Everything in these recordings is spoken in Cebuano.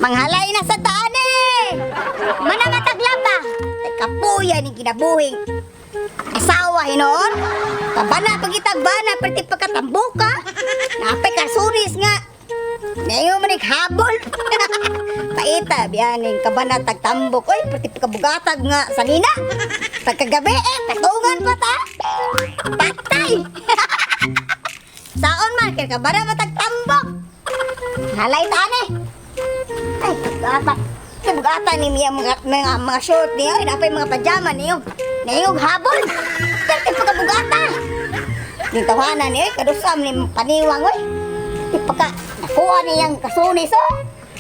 Manghalay na sa taan eh! Manangatagla pa! Kapuya ni kinabuhing asawa hinoon. Kabana pagitagbana, perti pagkatambuka. Napay kasuris nga. Nayo man habol. Paita, biyaning kabana tagtambok. Oy, perti pagkabugatag nga sanina. Pagkagabi eh, patungan pa ta. Patay! Saon man, kay kabana matagtambok. Halay taan eh. Ay, bugata. Ay, bugata ni miya mga short niyo. Ay, napay mga pajama niyo. Niyog habol. Perti pagkabugata. Yung tawanan niyo, kadusam ni paniwang, oy. Di pagka nakuha niyang kasunis, oh.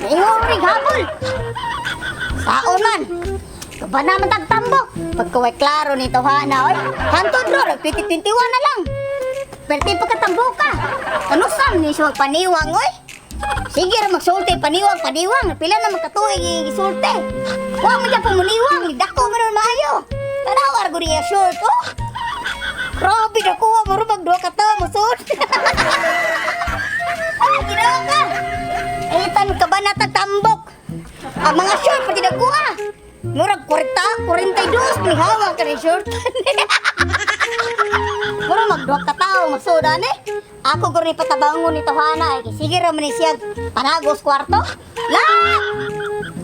Niyog ring habol. Saon man. Kabana man tagtambok. Pagkaway klaro ni tawhana, oy. Hantod ro, 2021 na lang. Perti pagkatamboka. Kanusam ni siya paniwang, oy. Sige ra magsulti paniwang paniwang pila na magkatuig isulti. Wa man gyud pamuniwang, dako man nun maayo. Tanaw ra gud niya short oh. Grabe dako mo ro magduha ka tawo mosud. Ay, ginoo ka. Itan ka ba natagtambok? Ang mga short pati nakuha. Murag 40, 42 ni hawak ka ni short. Mura magduha ka tawo magsudan eh. Ako guro ni patabangon ni Tohana ay sige ra man ni siya panagos kwarto. La!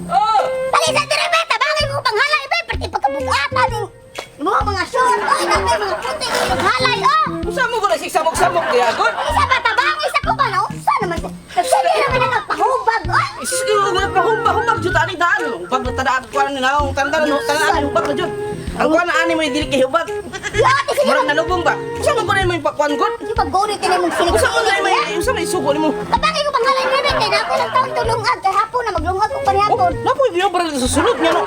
Oh! Dali sa dire be, tabangin ko panghalay be, perti pagkabugata ning mo mga short, oy napay mga puti ng halay oh. Usa mo gud sigsamok-samok diya gud. Isa ba tabangin sa ko ba nausa naman. Sige naman ang pahubag oy. Siguro nga pahumba humbag jud ani daan. Hubag na tadaan kuan ni naong tanda no tanan hubag na jud. Ang kuan na ani mo dili kay hubag. Yati sige. Murag nalubong ba? Usa mo gud mo ipakuan gud. Di ba gunit ini mong silig? Usa mo gud mo usa may sugo nimo. Tabangin ko panghalay dire kay na ako lang taon tulungag kay hapon na maglungag ko Oh, panihapon. napoy biyo bara sa sulod niya no.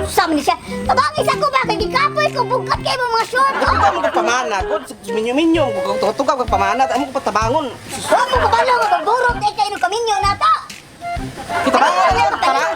Sa man siya. Tabangin sa ko ba kay gikapoy ko bugkat kay mo mga short. Oh. Ikaw mo ka pamana gud minyo-minyo tugaw ka pamana amo ko patabangon. Wa mo kabalo nga magburot kay kay kaminyo na to. Tabangan na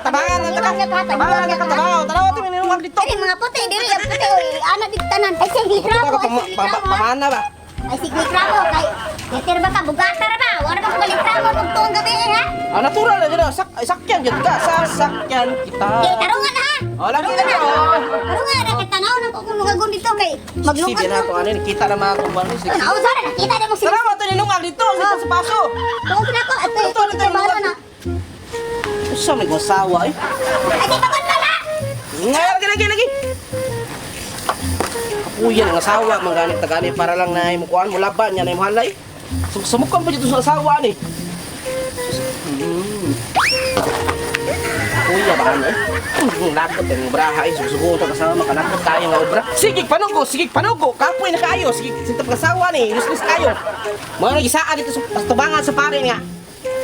tabangan na taka. Tabangan na ka tabangan. Tanaw ti minungag dito. Diri mga puti, diri ang puti oy, ana dito tanan. Ay sige Tugaw grabo, ka ay sige grabo. pamana ba? Ay sige grabo kay Better ba ka bugata ra ba? Wala ba kabalit tramo tugtong gabi eh, ha? Ah, natural na jud sak sakyan jud ka sasakyan kita. Kay tarungan ha. Oh, lagi na oh. Tarungan ra kay tanaw nang kung lugagon dito kay maglungag. Sige na to ano kita na mga kuwan. Tanaw sa ra nakita na mo sila. Salamat to ninungag dito sa sa paso. Tuong na ko ato Ito, ito, ito, balo na. Usa may asawa eh. Ay di pagod na la. Nga lagi lagi lagi. Kapuyan ang asawa man ganit tagani para lang na imo kuan mo laban niya na imo halay. Sumukan pa dito sa asawa ni. Kuya ba ano eh? Lakot ang braha eh. Susugo ta kasama makalakot tayo nga obra. Sige panugo, sige panugo. Kapoy na kayo. Sige sinta kasawa ni. Useless kayo. Mga nagisaan dito sa tubangan sa pare nga.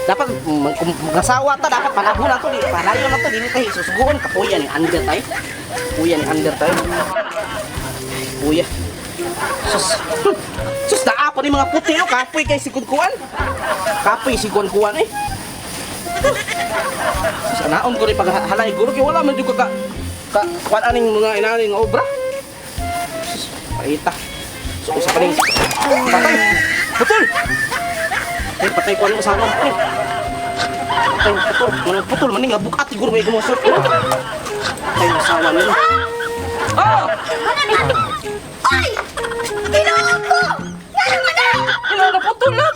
Dapat kung mag-asawa ta dapat panahon na to di palayo na to dili tayo susuguon kapuya ni under tayo. Kuya ni under tayo. Kuya. Sus. Sus naa pa ni mga puti oh kapoy kay sigud kuan. Kapoy sigud kuan eh. Sus anaon ko rin paghalay guro kay wala man jud ka ka kuan aning mga inaning nga obra. Sus paita. So usa pa ning patay. Putol. Ay, patay ko ano asawa ko. Patay, putol. Manang putol, maning nga bukat siguro may gumusot. Patay ang asawa nila. Oh! Ano na? Ay! Ginoo ko! Ngano man na? Ano na putol na?